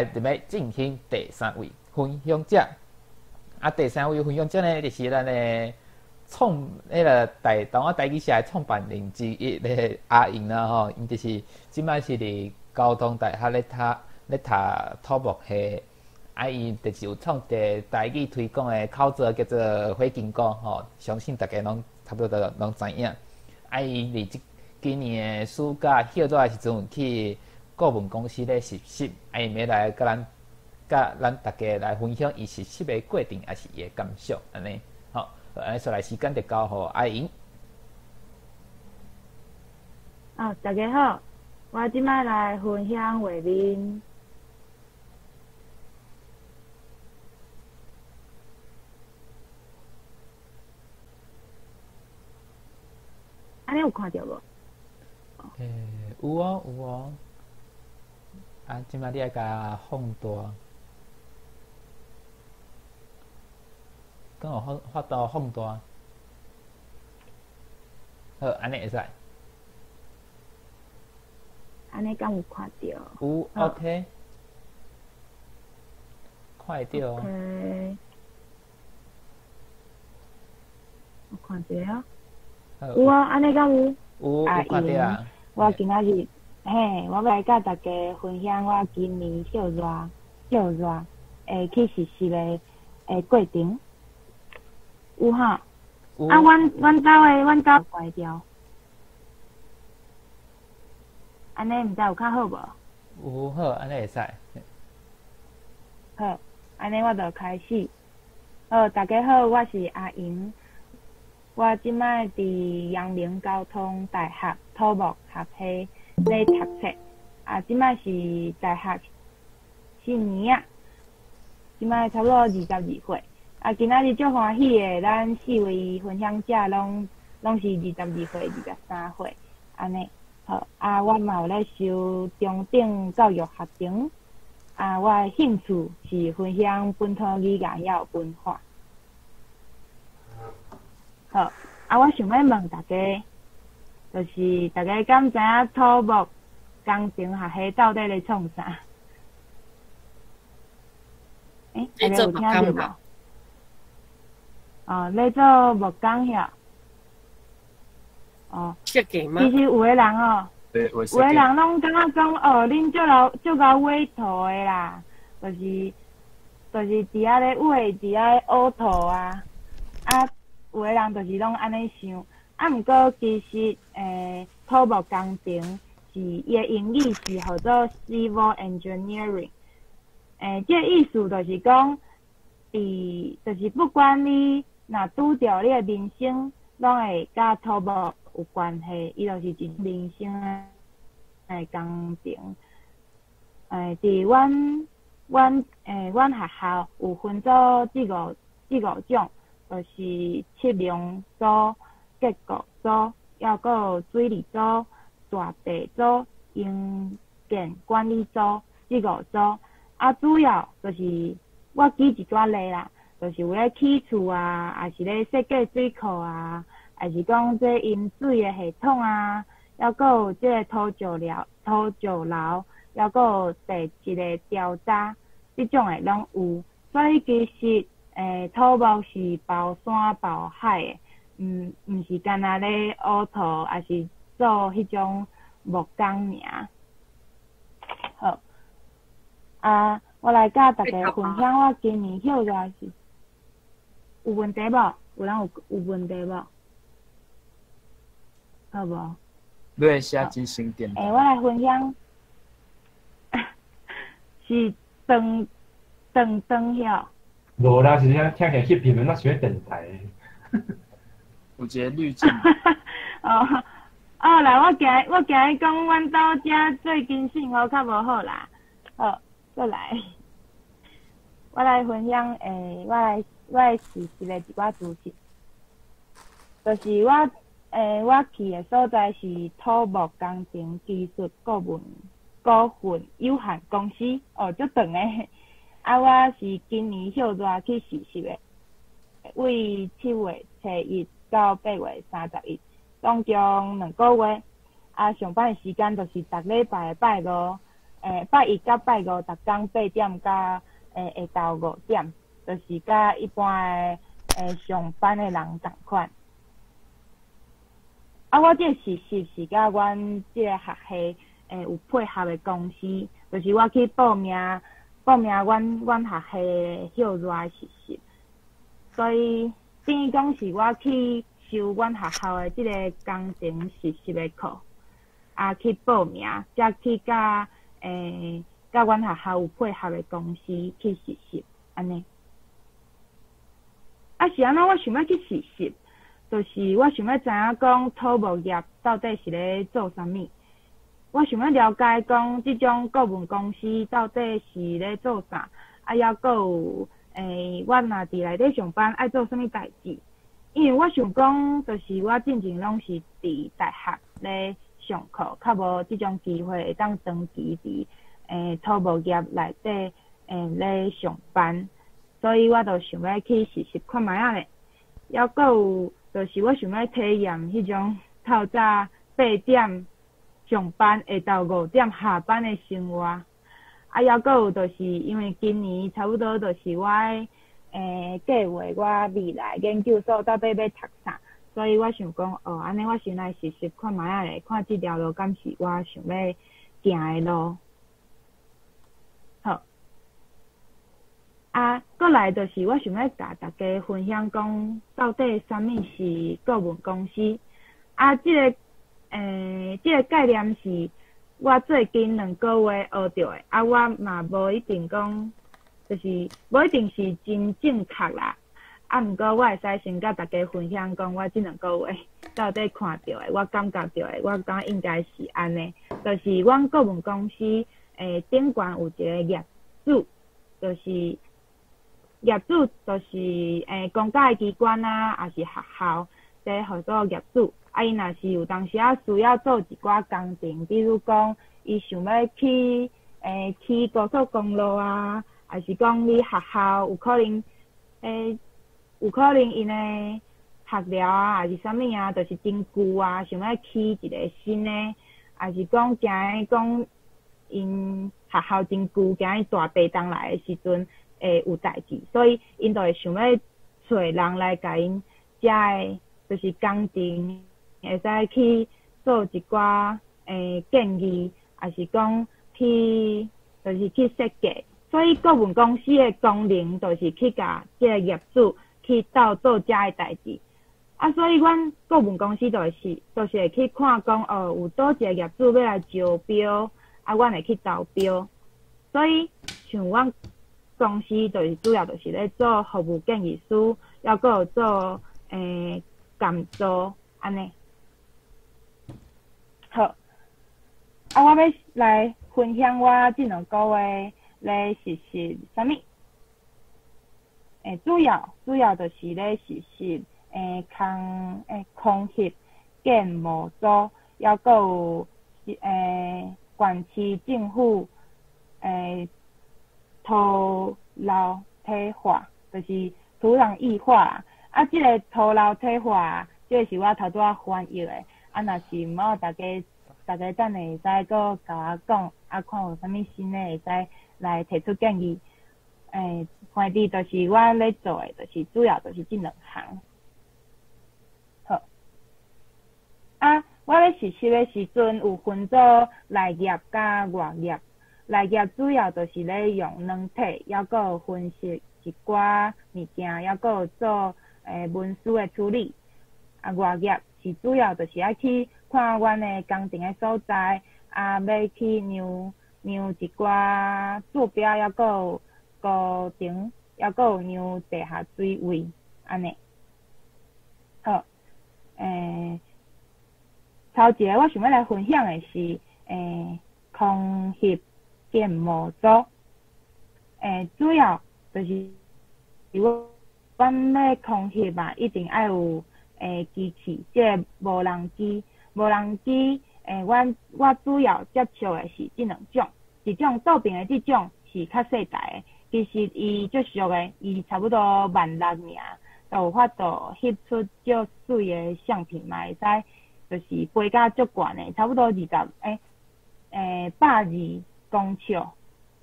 就欲進行第三位分享者。啊，第三位分享者呢，就是咱的創彼个台台灣台語社的創辦人之一咧阿英啦吼，𪜶就是這擺是佇交通大學咧讀土木系，啊，伊就是有創一个台語推廣的口座叫做火金姑吼，相信大家攏差不多攏知影。啊，伊佇這今年的暑假歇熱的時陣，去顧問公司咧實習，啊，伊欲來佮咱大家來分享伊實習的過程，抑是伊的感想，按呢，好，按呢紲來時間就交予阿英。啊，大家好，我這擺來分享畫面。按呢有看著無？欸，有哦，有哦。啊，這擺你愛共放大，敢有法法度放大？好，按呢會使。按呢敢有看著？有，OK。看會著。 OK。我看一下。有啊，按呢敢有？有，有看著啊。我今仔日，嘿，我欲來佮大家分享我今年歇熱歇熱會去實習的的過程。有吼？有。啊，阮兜的阮兜關掉。按呢毋知有較好無？有好，按呢會使。好，按呢我就開始。好，大家好，我是阿瑩。我這擺佇陽明交通大學土木學系咧讀冊，啊，這擺是大學四年仔，這擺差不多22歲。啊，今仔日足歡喜的，咱四位分享者攏是22歲、23歲，按呢。好，啊，我嘛有咧修中等教育學程，啊，我的興趣是分享本土語言抑有文化。好，啊，我想欲問大家，就是大家敢知影土木工程學系到底咧創啥？欸，大家有聽著無？哦，咧做木工遐。哦，設計嗎？其實有的人哦，有的人攏感覺講哦，恁足老足𠢕畫圖的啦，就是佇遐咧畫，佇遐挖土啊，啊，有的人就是攏按呢想，啊，毋過其實，土木工程是伊的英語是號做 civil engineering，這個意思就是講，佇就是不管你若拄著你的民生，攏會佮土木有關係，伊就是一民生的工程。佇阮學校有分做這五種，就是測量組、結構組，抑閣有水利組、大地組、營建管理組，這五組。啊，主要就是我舉一寡例啦，就是有咧起厝啊，抑是咧設計水庫啊，抑是講這飲水的系統啊，抑閣有這個土石流、土石流，抑閣有地質的調查，這種的攏有。所以其實，土木是包山包海的，毋是干焦咧挖土，抑是做彼種木工爾。好，啊，我來佮大家分享我今年歇熱是有問題無？有人有問題無？好無？你會寫真生電欸，我來分享，是斷斷斷曉。無啦，是聽聽起來翕片，那是咧電台。有一個濾鏡。哦哦啦，我驚伊講阮兜遮最近信號較無好啦。好，閣來，我來分享我來實習的一寡資訊，就是我去的所在是土木工程技術顧問股份有限公司，哦，足長的。啊，我是今年歇熱去實習的，為7月初1到8月31，總共2個月。啊，上班的時間就是逐禮拜的拜五，拜一佮拜五，逐工8點到下晝5點，就是佮一般的上班的人仝款。啊，我這個實習是佮阮這个學系有配合的公司，就是我去報名報名阮學系歇熱的實習，所以等於講是我去修阮學校的這个工程實習的課，啊去報名，才去佮阮學校有配合的公司去實習，按呢。啊是按怎我想欲去實習？就是我想欲知影講土木業到底是咧做啥物，我想欲了解講這種顧問公司到底是咧做啥，啊猶閣有我若佇內底上班愛做啥物代誌？因為我想講，就是我進前攏是佇大學咧上課，較無這種機會會當長期佇土木業內底咧上班，所以我就想欲去實習看覓仔咧，猶閣有就是我想欲體驗彼種透早8點上班，下晝5點下班的生活。啊，猶閣有就是因為今年差不多就是我的計劃，我未來研究所到底欲讀啥，所以我想講，哦，按呢我先來實習看覓仔咧，看這條路敢是我想欲行的路。好。啊，閣來就是我想欲共大家分享講，到底啥物是顧問公司？啊，這個概念是我最近2個月學著的，啊，我嘛無一定講，就是無一定是真正確啦。啊，毋過我會使先佮大家分享講，我這兩個月到底看著的，我感覺著的，我感覺應該是按呢，就是阮顧問公司頂懸有一個業主，就是業主就是公家的機關啊，抑是學校，這號做業主。啊，伊若是有當時仔需要做一寡工程，比如講，伊想欲去起高速公路啊，抑是講你學校有可能𪜶的學寮啊，抑是啥物啊，就是真舊啊，想欲起一個新的，抑是講驚講𪜶學校真舊，驚伊大地動來的時陣會有代誌，所以𪜶就會想欲揣人來共𪜶遮的，就是工程會使去做一寡建議，抑是講去就是去設計。所以顧問公司的功能就是去共這个業主去鬥做遮的代誌。啊，所以阮顧問公司就是會去看講哦，有佗一个業主欲來招標，啊，阮會去投標。所以像阮公司就是主要就是咧做服務建議書，猶閣有做監造按呢。好，啊，我欲來分享我這兩個月咧實習啥物？主要就是咧實習空翕建模組，猶閣有縣市政府土流體化，就是土壤液化。啊，這个土流體化，這个是我頭拄仔翻譯的。啊，若是毋好，大家等下會使閣共我講，啊，看有啥物新的會使來提出建議。反正就是我咧做的，就是主要就是這兩項。好。啊，我咧實習的時陣有分做內業佮外業。內業主要就是咧用軟體，猶閣有分析一寡物件，猶閣有做文書的處理。啊，外業是主要就是愛去看阮的工程的所在，啊，欲去量量一寡坐標，猶閣有高程，猶閣有量地下水位，按呢。好，頭一个我想欲來分享的是空翕建模組。主要就是我阮欲空翕啊，一定愛有機器，這个無人機，無人機，阮我主要接觸的是這兩種，一種倒爿的這種是較細台的，其實伊足俗的，伊差不多萬六爾，就有法度翕出足媠的相片嘛，會使就是飛甲足懸的，差不多二十欸欸百二公尺。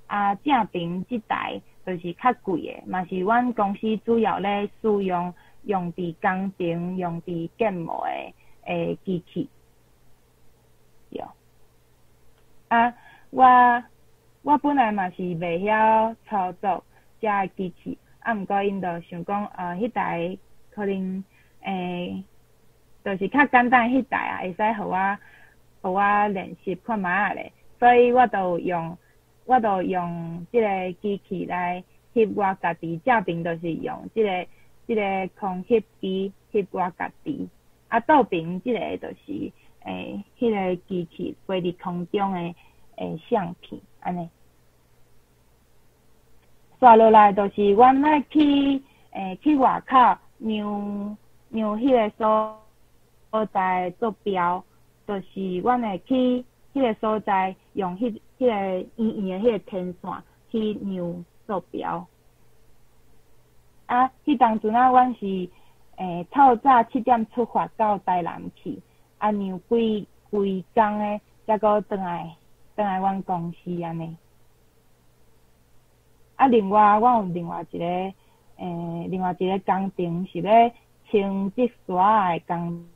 啊，正爿這台就是較貴的，嘛是阮公司主要咧使用，用佇工程、用佇建模的機器。對。啊，我本來嘛是袂曉操作遮个機器，啊，毋過𪜶就想講，彼台可能就是較簡單彼台啊，會使予我練習看覓仔咧，所以我就用這个機器來翕我家己，正爿就是用這個空翕機翕我家己，啊，倒爿這个就是彼个機器飛佇空中的相片，按呢。煞落來就是阮愛去外口量量彼个所在坐標，就是阮會去彼个所在用彼個圓圓的彼個天線去量坐標。啊，彼當陣啊，阮是透早7點出發到台南去，啊量幾規工的，才閣轉來阮公司按呢。啊，另外我有另外一個工程是欲清積沙的工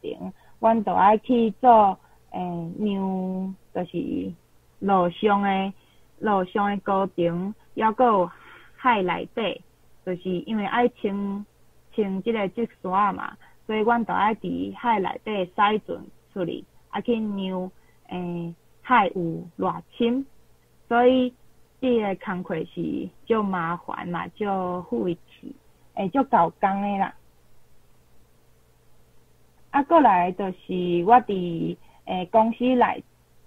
程，阮就愛去做量，就是路上的工程，抑閣有海內底，就是因為愛清清這个積沙嘛，所以阮就愛佇海內底駛船出去，啊去量海有偌深，所以這个工課是足麻煩嘛，足費氣，足厚工的啦。啊，過來就是我佇公司內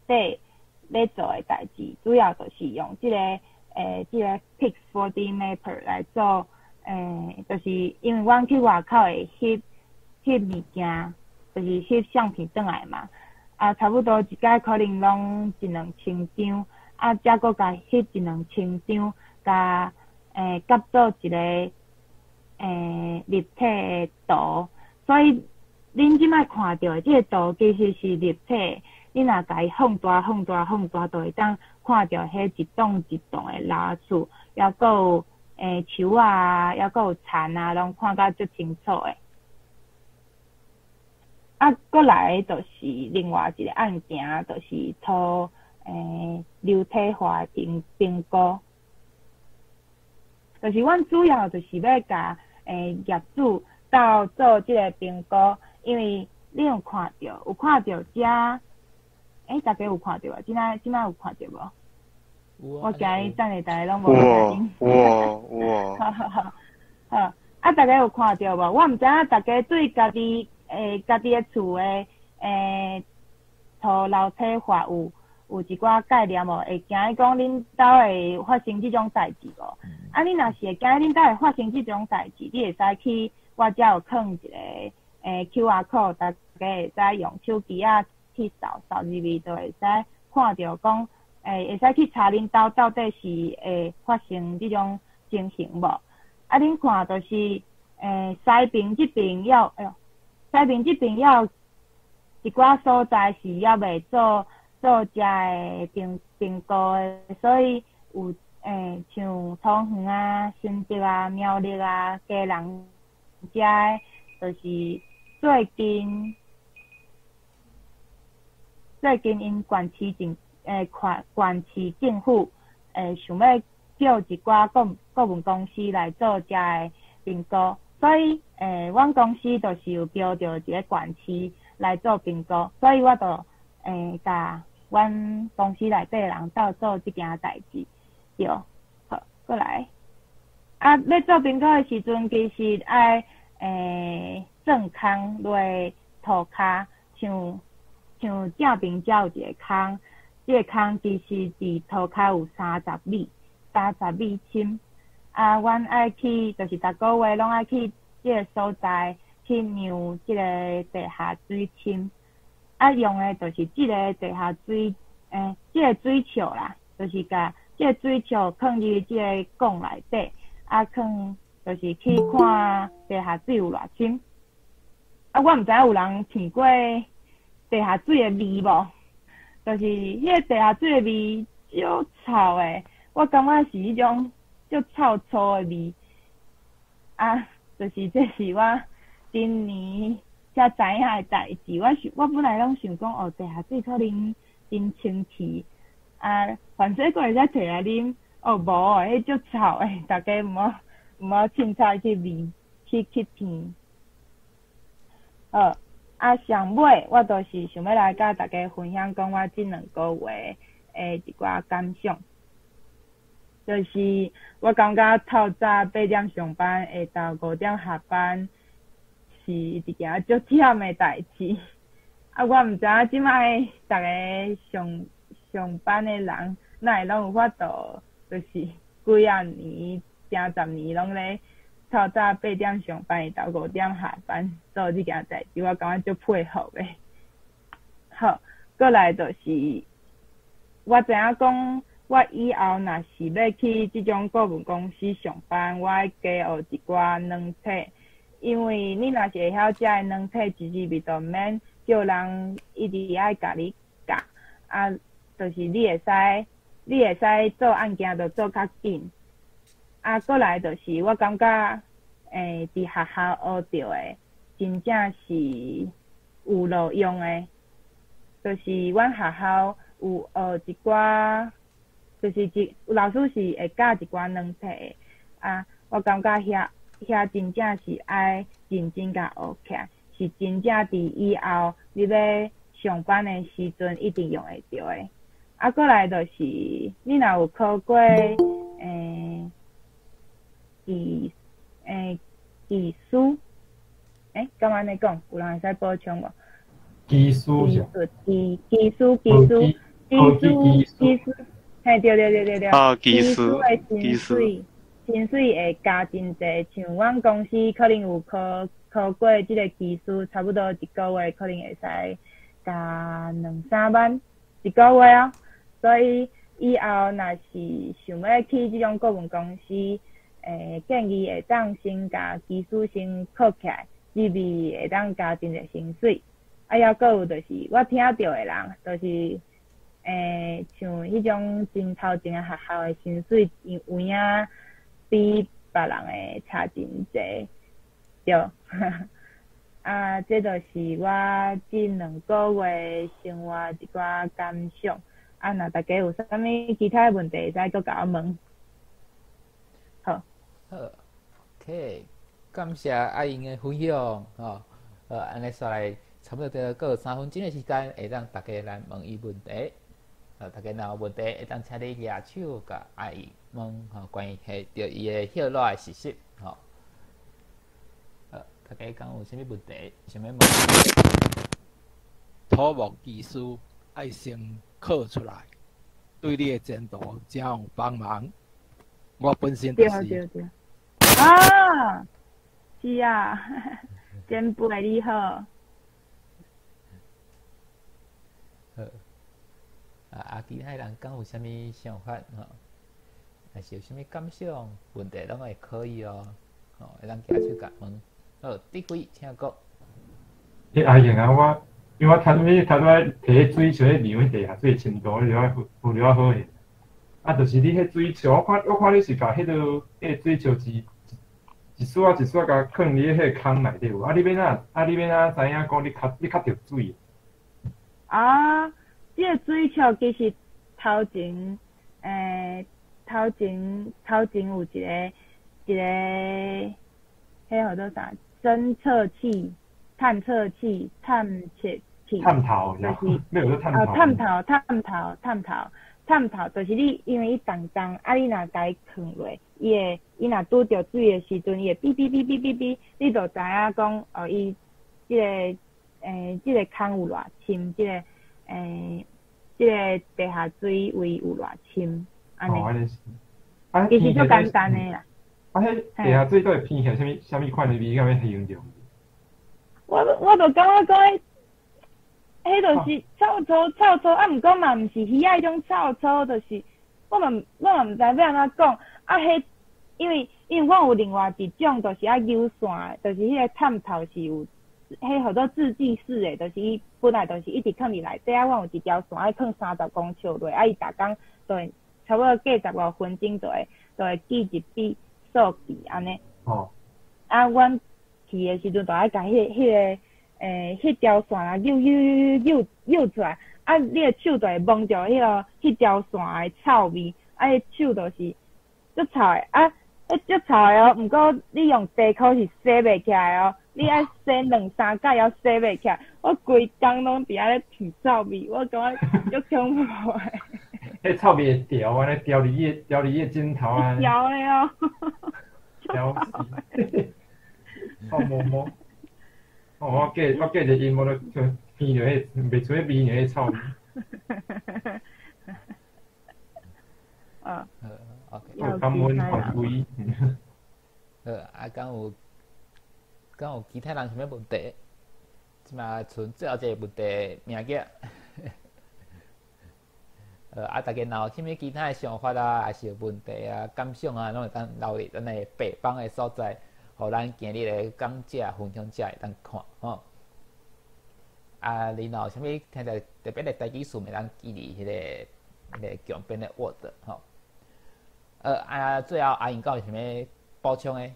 底咧做的代誌，主要就是用這個 Pix4D Mapper 來做，就是因為阮去外口會翕翕物件，就是翕相片轉來嘛，啊，差不多一擺可能攏一兩千張，啊，才閣共翕一兩千張，共夾做一個立體的圖，所以恁這擺看著的這個圖其實是立體，你若共伊放大、放大、放大，就會當看著彼一棟一棟的樓厝，抑閣有樹啊，抑閣有田啊，攏看甲足清楚的。啊，閣來就是另外一個案件，就是土流體化的評估，就是阮主要就是欲共業主鬥做這个評估，因為你有看著遮，大家有看著無？這擺有看著無？有啊。我驚伊等下大家攏無有有有。好好好，好，啊，大家有看著無？我毋知影大家對家己的厝的土流體化有一寡概念無？會驚伊講恁兜會發生這種代誌無？啊，你若是會驚恁兜會發生這種代誌，你會使去我遮有囥一個QR code，大家會使用手機仔去掃掃入去，就會使看著講，會使去查恁兜到底是會發生這種情形無？啊，恁看就是西爿這爿猶，哎喲，西爿這爿猶有一寡所在是猶未做遮的評估的，所以有像桃園啊、新竹啊、苗栗啊、基隆遮的，就是最近𪜶縣市政府想欲叫一寡顧問公司來做遮的評估，所以阮公司就是有標著一个縣市來做評估，所以我就共阮公司內底人鬥做這件代誌，對，好，過來。啊，欲做評估的時陣，其實愛鑽空落塗跤，像正爿遮有一個空，這個空其實佇塗跤有30米，30米深。啊，阮愛去，就是逐个月攏愛去這个所在去量這个地下水深。啊，用的就是這个地下水，這个水尺啦，就是共這个水尺囥佇這个管內底，啊，囥就是去看地下水有偌深。啊，我毋知影有人聞過地下水的味無？就是彼个地下水的味，足臭的，我感覺是彼種足臭醋的味。啊，就是這是我今年才知影的代誌。我想，我本來攏想講哦，地下水可能真清氣，啊，反正過來才提來啉，哦，無，彼足臭的，大家毋好毋好凊彩去聞，去去聞。好，啊，上尾我就是想欲來佮大家分享講我這兩個月的一寡感想。就是我感覺透早八點上班，下晝5點下班，是一件足忝的代誌。啊，我毋知影這擺逐个上上班的人，哪會攏有法度，就是幾仔年、成十年攏咧透早八點上班，下晝五點下班做這件代誌，我感覺足佩服的。好，過來就是我知影講，我以後若是欲去這種顧問公司上班，我愛加學一寡軟體，因為你若是會曉遮的軟體，一入去就毋免叫人一直愛共你教，啊，就是你會使，你會使做案件就做較緊。啊，過來就是我感覺，佇學校學著的，真正是有路用的，就是阮學校有學一寡。就是一老師是會教一寡軟體的，啊，我感覺遐遐真正是愛認真共學起來，是真正佇以後你欲上班的時陣一定用會著的。啊，過來就是你若有考過技技師，敢按呢講？有人會使補充無？技師是？技技師技師技師技師。嘿，對對對對對，啊，技師的薪水，薪水會加真濟。像阮公司可能有考考過這个技師，差不多一个月可能會使加兩三萬一个月哦。所以以後若是想欲去這種顧問公司，建議會當先共技師先考起來，入去會當加真濟薪水。啊，猶閣有就是我聽著的人，就是。像彼種真頭前的學校的薪水，有有影比別人的差真濟，對。啊，這就是我這兩個月生活一寡感想。啊，若大家有啥物其他問題，會使閣共我問。好。好，OK，感謝阿英的分享，吼，按呢煞來差不多閣有3分鐘的時間，會當大家來問伊問題。大家若有問題，會當請你舉手共阿英問，吼，關於彼著伊的歇落的實習，吼。大家敢有啥物問題想欲問？土木技師愛先考出來，對你的前途誠有幫忙。我本身就是。對對對。啊，是啊，前輩你好。好。啊，其他人敢有啥物想法吼？還是有啥物感想、問題攏會可以哦，吼，會當舉手共問。好，德輝，請講。阿英啊，我因為我頭拄頭拄仔提彼水池咧量彼地下水深度，你著愛有著愛好勢。啊，就是你彼水池，我看我看你是共彼落彼水池一一絲仔一絲仔共囥佇彼個空內底有，啊，你欲怎啊？你欲怎知影講你較你較著水？啊，這个水池其實頭前，頭前頭前有一个一个，彼號做啥？偵測器、探測器、探測器。探頭，就是沒有說探頭。哦，探頭、探頭、探頭、探頭，就是你因為伊重重，啊，你若共伊囥落，伊會伊若拄著水的時陣，伊會嗶嗶嗶嗶嗶嗶，你就知影講哦，伊這个這个空有偌深，這个這个地下水位有偌深，按呢。哦，按呢是。啊，其實足簡單的啦。啊，彼地下水到底鼻起來啥物啥物款的味，敢欲形容？我我就感覺講，彼就是臭臭臭臭，啊，毋過嘛毋是魚仔彼種臭臭，就是我嘛我嘛毋知欲按怎講。啊，彼因為因為阮有另外一種，就是愛扭線，就是彼个探頭是有，彼號做自計式的，就是伊本來就是一直囥佇內底啊，阮有一條線愛囥30公尺落，啊，伊逐工就會差不多過15分鐘就會寄一筆數據按呢。啊，阮去的時陣就愛共彼條線啊，扭扭扭扭扭出來，啊，你的手就會聞著彼條線的臭味，啊，彼手就是足臭的，啊，彼足臭的哦。毋過你用茶箍是洗袂起來哦，你愛洗兩三擺猶洗袂起來。我規工攏佇遐咧聞臭味，我感覺足恐怖的。彼臭味會牢按呢，牢佇你的枕頭啊。牢的哦。牢死。臭毛毛。哦，我隔一陰毛都就聞著彼，袂出彼味著彼臭味。好，OK。感恩犯規。好，啊，敢有其他人啥物問題？這馬賰最後一个問題名額。啊，大家若有啥物其他的想法啊，抑是有問題啊、感想啊，攏會當留佇咱的白板的所在，予咱今日的講者、分享者會當看吼。啊，你若有啥物聽著特別的台語詞，會當記佇彼個牆邊的 Word 吼。啊，最後阿英閣有啥物補充的？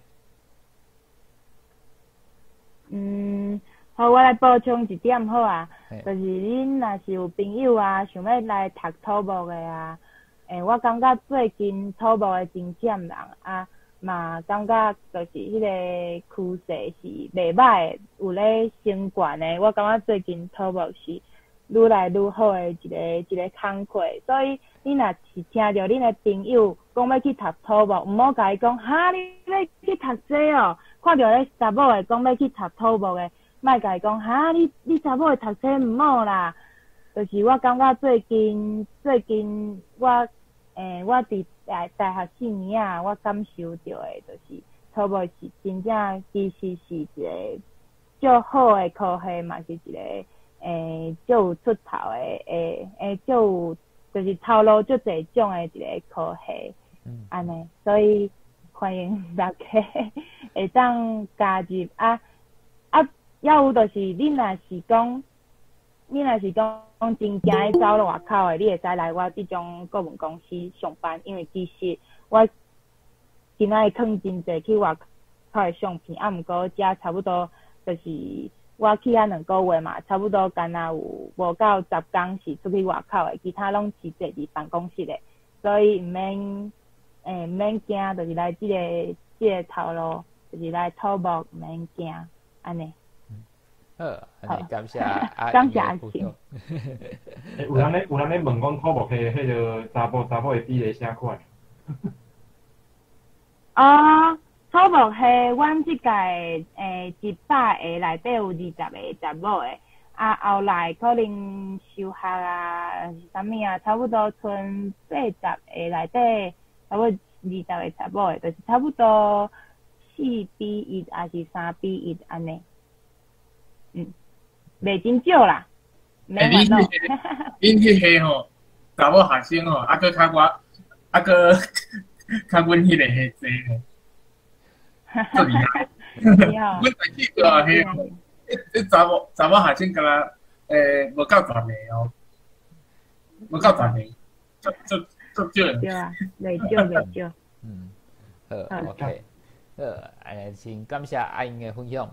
嗯，好，我來補充一點好啊，就是恁若是有朋友啊，想欲來讀土木的啊，我感覺最近土木的真欠人啊，嘛感覺就是彼個趨勢是袂䆀的，有咧升懸的。我感覺最近土木是愈來愈好的一個工課，所以你若是聽著恁的朋友講欲去讀土木，毋好共伊講，哈，你欲去讀這哦？看著咧查某的講欲去讀土木的，莫共伊講，哈，你查某的讀這毋好啦。就是我感覺最近我佇大學4年啊，我感受著的就是土木是真正其實是一個足好的科系，嘛是一個足有出頭的，足有就是頭路足濟種的一個科系，按呢，所以歡迎大家會當加入啊啊，猶有就是恁若是講真驚去走落外口的，你會使來我這種顧問公司上班，因為其實我今仔日囥真濟去外口的相片，啊，毋過遮差不多就是我去遐2個月嘛，差不多敢若有無夠10工是出去外口的，其他攏是坐佇辦公室的，所以毋免驚，就是來這個頭路，就是來土木毋免驚，按呢。好，按呢感謝阿感謝阿晴。有人咧問講土木系彼个查某的比例啥款？哦，土木系阮這屆100個內底有20個查某的，啊後來可能休學啊，啥物啊，差不多賰80個內底，差不多20個查某的，就是差不多4比1，抑是3比1按呢。袂真少啦。欸，恁彼個吼，查某學生吼，猶閣較我，猶閣較阮彼個系濟吼，足厲害。阮在去過彼，彼查某學生敢若無夠10個哦，無夠10個，足足足少。對啊，袂少袂少。嗯，好，OK，好，先感謝阿英的分享。